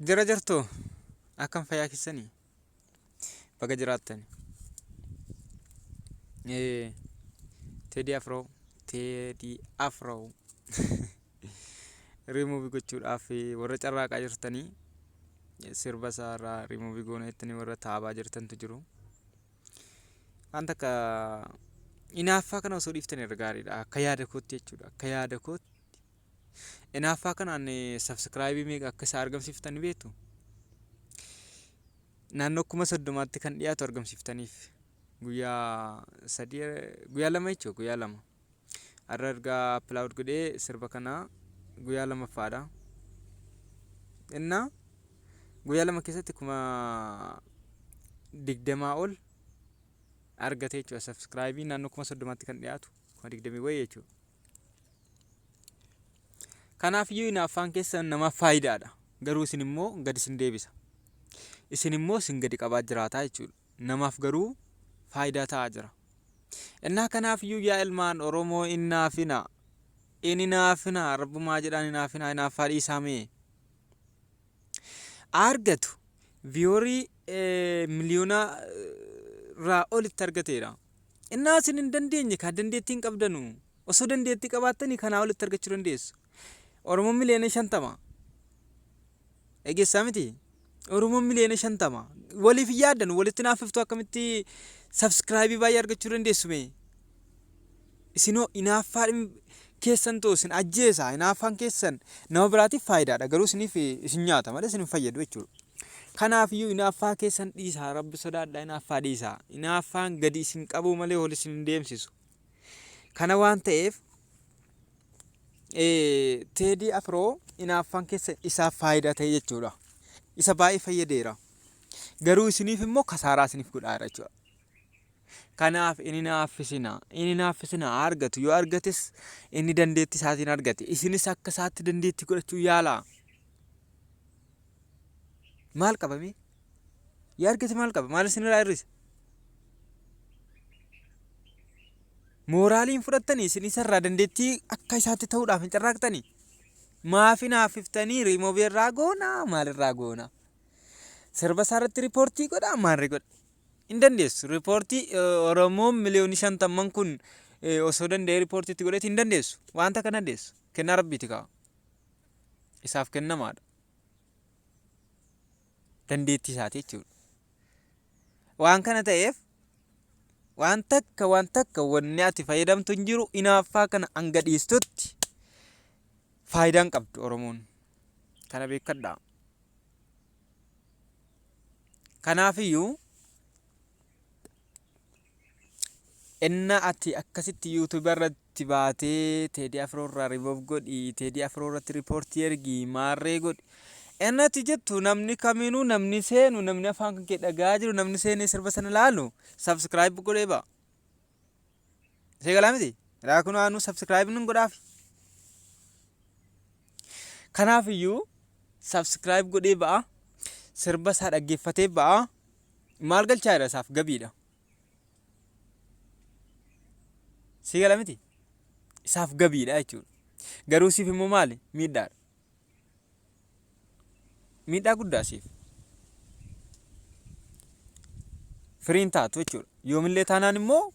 Jira jirtu akkam fayyaa keessanii baga jiraattani. Teedii Afroo Teedii Afroo rimuuvi gochuudhaaf warra carraaqaa jirtanii sirba isaa irraa rimuuvi goona jettanii warra taabaa jirtantu jiru. Waan takka inaaffaa kana osoo dhiiftanii irra gaariidha akka yaada kootti jechuudha akka yaada kootti. Inaaffaa kanaan subscribe meeqa akka isaa argamsiiftan ni beektu? Naannoo 30,000tti kan dhiyaatu argamsiiftaniif guyyaa sadii guyyaa lama jechuudha guyyaa lama. Har'a erga upload godhee sirba kana guyyaa lamaffaadha. Innaa guyyaa 2 keessatti 20,000 ol argate jechuudha. Subscribe naannoo 30,000tti kan dhiyaatu 20,000 wayii jechuudha. Kanaaf iyyuu hinaaffaan keessan namaaf faayidaadha. Garuu isin immoo gad isin deebisa. Isin immoo isin gadi qabaa jiraataa jechuudha. Namaaf garuu faayidaa ta'aa jira. Innaa kanaaf iyyuu yaa ilmaan Oromoo hin naafinaa. In hinaafinaa rabbumaa jedhaan hinaafinaa hinaaffaa dhiisaa mee. Argatu viyoorii miliyoona irraa olitti argateera. Innaa isin hin dandeenye kaa dandeettii hin qabdanu. Osoo dandeettii qabaattanii kanaa olitti argachuu dandeessu. Oromoon miliyoona 50. Dhageessaa miti? Oromoon miliyoona 50. Waliif hin yaaddan walitti naaffiftu akkamitti sabskraayibii baay'ee argachuu dandeessu mee? Isinoo inaaffaa keessan ta'u isin ajjeesa. Inaaffaan keessan nama biraatiif faayidaadha. Garuu isiniif isin nyaata malee isin hin fayyadu jechuudha. Kanaafiyyuu inaaffaa keessan dhiisaa. Rabbi sodaadhaa inaaffaa dhiisaa. Inaaffaan gadi isin qabuu malee ol isin hin deemsisu. Kana waan ta'eef Teedii Afroo inaaffaan keessa isaaf faayidaa ta'e jechuudha. Isa baay'ee fayyadeera. Garuu isiniif immoo kasaaraa isiniif godhaara jechuudha. Kanaaf inni naaffisina. Inni naaffisina argatu. Yoo argates inni dandeettii isaatiin argate. Isinis akka isaatti dandeettii godhachuu yaalaa. Maal qaba mee? Yoo argate maal qaba? Maal isinirraa hir'isa? Mooraaliin fudhattanii isin isarraa dandeettii akka isaatti ta'uudhaaf hin carraaqxanii? Maaf hinaaffiftanii riimoovii irraa goonaa maalirraa goonaa? Sirba isaa irratti riipoortii godhaa maalri godha? Hin dandeessu. Riipoortii Oromoon miliyoonni shantamman kun osoo danda'ee riipoortii itti godheeti hin dandeessu. Wanta kana dandeessu. Kennaa rabbiiti kaa. Isaaf kennamaadha. Dandeettii isaati jechuudha. Waan kana ta'eef waan takka waan takka wanni ati fayyadamtu hin jiru inaaffaa kana hanga dhiistutti faayidaan qabdu Oromoon. Kana beekadhaa. Kanaafiyyuu enna ati akkasitti YouTube irratti baatee Teedii Afroo irraa remove godhi, Teedii Afroo irratti riipoortii ergi, maarree godhi. Enna ati jettu namni kamiinuu namni seenu namni afaan kan kee dhaga'aa jiru namni seenee sirba sana laalu subscribe godhee ba'a. Isee galaa miti? Ilaa kun anuu subscribe nun godhaafi. Kanaaf iyyuu subscribe godhee ba'a. Sirba isaa dhaggeeffatee ba'a. Maal galchaa jira isaaf gabiidha. Sii gala miti? Isaaf gabiidha jechuudha. Garuu siif immoo maali? Miidhaadha. Miidhaa guddaa siif. Firiin taatu jechuudha. Yoomillee taanaan immoo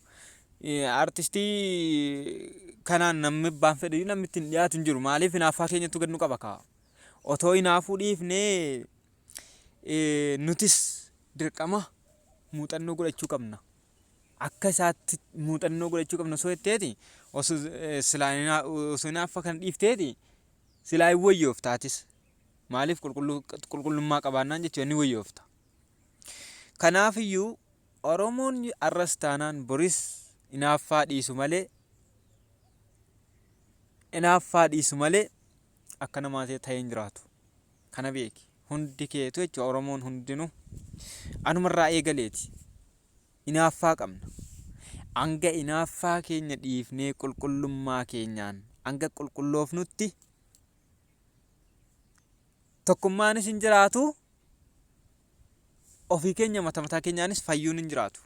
artistii kanaan namni abbaan fedhe namni ittiin dhiyaatu hin jiru. Maaliif hinaaffaa keenyatu gad nu qaba kaa. Otoo hinaafuu dhiifnee nutis dirqama muuxannoo godhachuu qabna. Akka isaatti muuxannoo godhachuu qabna osoo jetteeti osoo silaa osoo hinaaffaa kana dhiifteeti silaa hin wayyoofta atis. Maaliif qulqullummaa qabaannaan jechuudha ni wayyoofta. Kanaafiyyuu Oromoon arras taanaan boris inaaffaa dhiisu malee inaaffaa dhiisu malee akka namaa ta'ee hin jiraatu. Kana beeki. Hundi keetu jechuudha Oromoon hundinuu anumarraa eegaleeti. Inaaffaa qabna. Hanga inaaffaa keenya dhiifnee qulqullummaa keenyaan hanga qulqulloofnutti tokkummaanis hin jiraatu ofii keenya mata mataa keenyaanis fayyuun hin jiraatu.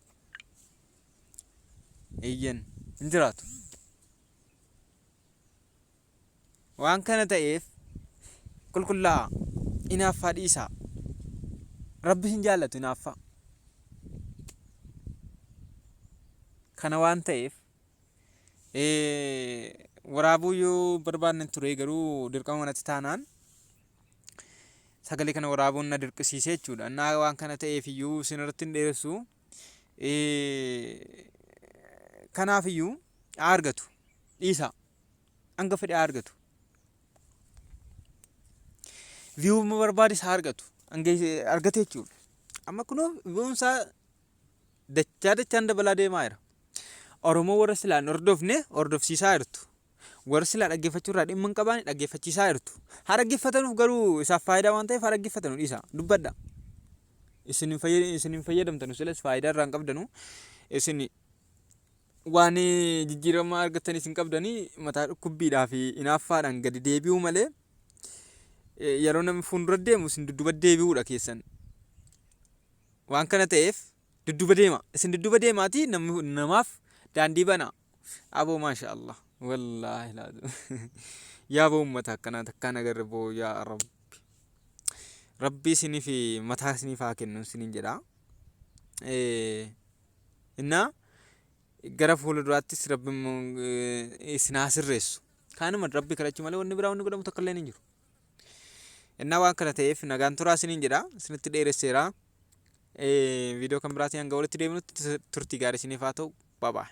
Eeyyen hin jiraatu. Waan kana ta'eef qulqullaa'aa. Inaaffaa dhiisaa. Rabbi hin jaallatu inaaffaa. Kana waan ta'eef waraabuu yoo barbaanne ture garuu dirqama manatti taanaan sagalee kana waraabuun na dirqisiise jechuudha. Innaa waan kana ta'eef iyyuu isin irratti hin dheeressu. Kanaaf iyyuu haa argatu. Dhiisaa. Hanga fedhe haa argatu. Viyuu barbaades haa argatu. Hanga argate jechuudha. Amma kunoo viyuun isaa dachaa dachaan dabalaa deemaa jira. Oromoo warra silaa hin hordofne hordofsiisaa jirtu. Warra silaa dhaggeeffachuu irraa dhimma hin qabaanne dhaggeeffachiisaa jirtu. Haa dhaggeeffatanuuf garuu isaaf faayidaa waan ta'eef haa dhaggeeffatanu dhiisa. Dubbadha. Isin hin fayyad- isin hin fayyadamtanu silas faayidaa irraa hin qabdanu. Isin waan jijjiirama argattanis hin qabdanii mataa dhukkubbiidhaa fi inaaffaadhaan gadi deebi'uu malee yeroo namni fuuldura deemu isin dudduuba deebi'uudha keessan. Waan kana ta'eef dudduuba deema. Isin dudduuba deemaatii namni namaaf daandii banaa. Aboo maasha Allah. Wallaahi laazim. Yaa boo ummata akkanaa takkaan agarre boo yaa Rabbi. Rabbi isiniif mataa isiniif haa kennu isiniin jedha. Innaa gara fuula duraattis Rabbi isin haa sirreessu. Kaanuma Rabbi kadhachuu malee wanni biraa wanni godhamu takka illee hin jiru. Innaa waan kana ta'eef nagaan turaa isiniin jedha. Isinitti dheeresseera. Viidiyoo kan biraatiin hanga walitti deebinutti turtii gaarii isiniif haa ta'u. Bye bye.